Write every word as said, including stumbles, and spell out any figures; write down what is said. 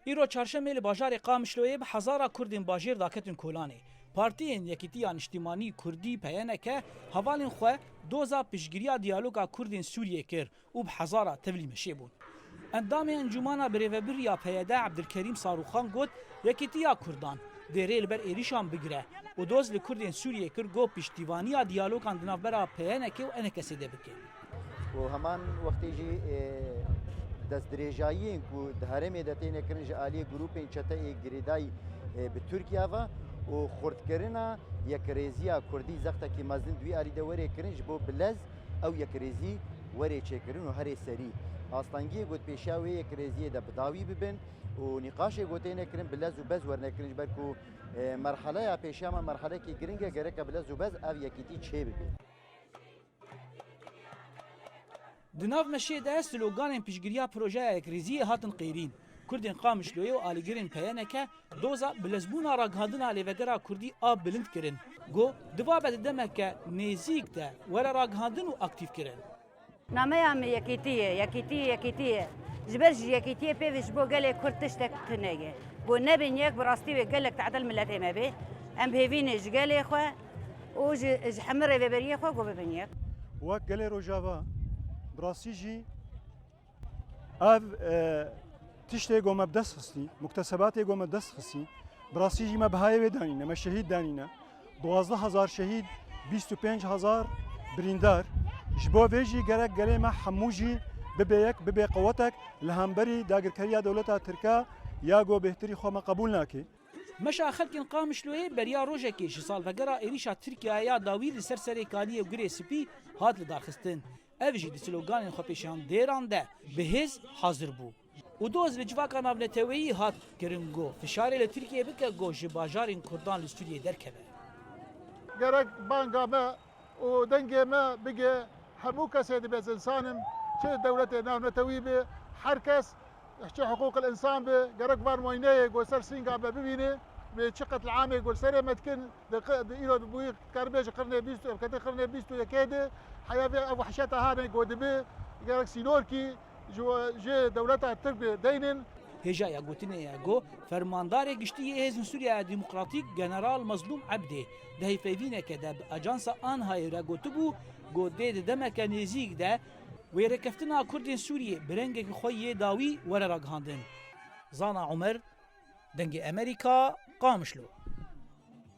Îro çarşemê li bajarê Qamişloyê bi hezara Kurdên bajêr daketin kolanê. Partiyên Yekîtiya Niştîmanî Kurdî, P Y N K, hevalên xwe doza piştgiriya diyaloga Kurdên Sûriyê kir û bi hezara tevlî meşê bûn. Endamê Encûmana Birêvebir ya P Y D Ebdilkerîm Sarûxan got, Yekîtiya Kurdan dê rê li ber êrîşan bigire û doz li Kurdên Sûriyê kir, got piştîvaniya diyalogan di navbera P Y N K û E N K S de bike. û heman wextê jî, e, destdirêjayiyên ku di herêmê de têne kirin ji aliyê grûpên çeteyê girêdayî, e, bi Tirkiye ve û xurtkirina yekrêziya Kurdî zextekî mezin di wî alî de were kirin, ji bo bi lez ew yekrêzî were çêkirin û herê serî astengiyê ku di pêşiya wê yekrêziyê de bi dawî bibin û nîqaşê ku têne kirin bi lez û bez werne kirin, ji ber ku, e, merheleya pêşiya me merhelekî giring e, gereke bi lez û bez ev yekîtî çêbibe. Di nav meşê de sloganên piştgiriya projeya yekrêziyê hatin qêrîn. Kurdên Qamişloyê û alîgirên P Y N K doza bilezbûna ragihandina lêvegera Kurdî a bilind kirin. Got, divabe di demeke nêzîk de were ragihandin û aktîf kirin. Nameya me yekîtî ye, yekîtî, yekîtî ye. Ji ber ji yekîtiyê pê ve ji bo gelê Kurd tiştek tune ye. Ku nebin yek, bi rastî wê gelek tedil miletê me bê. Em hêvî ne ji gelê xwe û ji, ji hemî rêveberiyê xwe ku bibin yek. Wek gelê Rojava, bi rastî jî ev, e, tiştê ku me bi dest xistî, muktesebatê ku me bi dest xistî, bi rastî jî me bihayê wê danîne, me şehîd danîne. Duwazdeh hezar şehîd, bîst û pênc hezar birîndar. Ji bo vê jî gerek gelê me hemû jî bibe yek, bibe qewetek li hemberî dagirkeriya dewleta Tirk e ya ku bêhtirî xwe me qebûl nake. Meşa xelkên Qamişloyê beriya rojekê ji salvegera êrîşa Tirkiyeyê ya dawî li ser Serê Kaniyê û Girê Spî hat lidarxistin. Ev jî di sloganên xwepêşandêran de bi hêz hazir bû. Û doz li civaka navneteweyî hat kirin ku fişarê li Tirkiyeyê bike ku ji bajarên Kurdan li Sûriyê derkeve. Gerek banga me û dengê me bige hemû kesê dibêzin sanim, çi dewletê navnetewî be, her kes, çi hiqûqil însan be, gerek van muayeneyê ku ser sînga me bibîne, bê çi qetliamê ku li serê me dikin, di qe-, di îro bûyî, dikare bêje qirnê bîst û, em ketin qirnê bîst û yekê de, heya vê ev wehşeta hane ku dibe, gerek sînorkî ji, ji dewleta Tirk de deynin. Hêjaya gotinê ye ku Fermandarê Giştî yê Hêzên Sûriyeya Demokratîk General Mezlûm Ebdê di hevpeyvîneke de bi Ajansa Anhayê re gotibû ku dê di demeke nêzîk de wêrekeftina Kurdên Sûriyê bi rengeke xwe yê dawî were ragihandin. Zana Omer, Dengê Emerîka, Qamişlo.